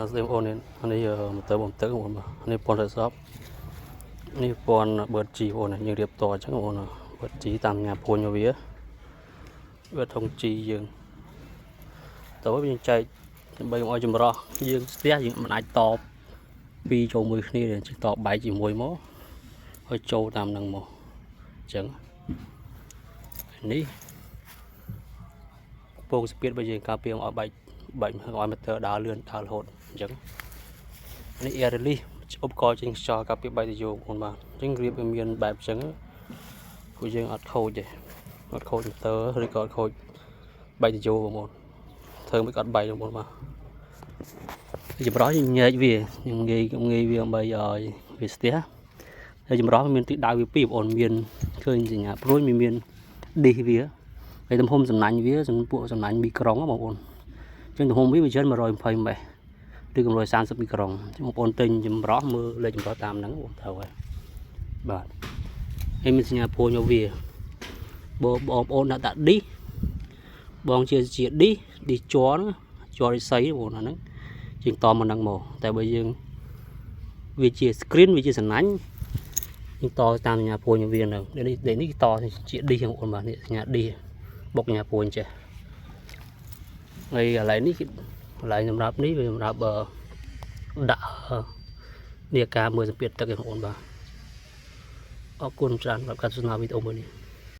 ស្ដីបងប្អូននេះនេះម៉ូទ័របូមទឹកបងប្អូនបាទនេះពន្ធសពនេះពន្ធបឺតជីបងប្អូនយើងរៀបតអញ្ចឹងបងប្អូនបឺតជីតាមញ៉ាព្រួញវាវាធុងជីយើងតើយើងចែកដើម្បីកុំឲ្យចម្រោះយើងស្ទះយើងមិនអាចតពីរចូលមួយគ្នាទេតបែកជាមួយមកឲ្យចូលតាមនឹងមកអញ្ចឹងនេះពងស្ពាតបើយើងការពារឲ្យបែកបែកឲ្យម៉ូទ័រដើរលឿនដើររហូតអញ្ចឹងនេះ air release ឧបករណ៍ចេញខ្យល់ការពារបែកទុយោបងប្អូនបាទអញ្ចឹងរៀបវាមានបែបអញ្ចឹងពួកយើងអត់ខូចទេអត់ខូចម៉ូទ័រឬក៏អត់ខូចបែកទុយោបងប្អូនធ្វើមិនក៏អត់បែកបងប្អូនបាទចម្រោះយើងញែកវាយើងងាយងាយវាដើម្បីឲ្យវាស្ទះហើយចម្រោះមានទីដៅវាពីរបងប្អូនមានឃើញសញ្ញាព្រួយមានមានឌីសវាហើយទំហំសំណាញ់វាសំពួកសំណាញ់មីក្រុងបងប្អូនអញ្ចឹងទំហំវាវាច្រើន120ម៉េត្រឬក៏130មីក្រុងអញ្ចឹងបងប្អូនទិញចម្រោះមើលលេខចម្រោះតាមហ្នឹងបងត្រូវហើយបាទហើយមានសញ្ញាព្រួយមកវាបើបងប្អូនដាក់ដាក់ឌីសបងជាជាឌីសឌីសជ័រជ័ររិស័យបងប្អូនអាហ្នឹងជាងតមកហ្នឹងមកតែបើយើងវាជា screen វាជាសំណាញ់យើងតតាមសញ្ញាព្រួយមកវាហ្នឹងនេះនេះតជាឌីសបងប្អូនបាទនេះសញ្ញាឌីសបុកសញ្ញាព្រួយចេះហើយកន្លែងនេះកន្លែងសម្រាប់នេះវាសម្រាប់ដាក់នេះការមើលសម្ពាធទឹកឯងបងប្អូនបាទអរគុណច្រើនសម្រាប់ការទស្សនាវីដេអូមួយនេះ។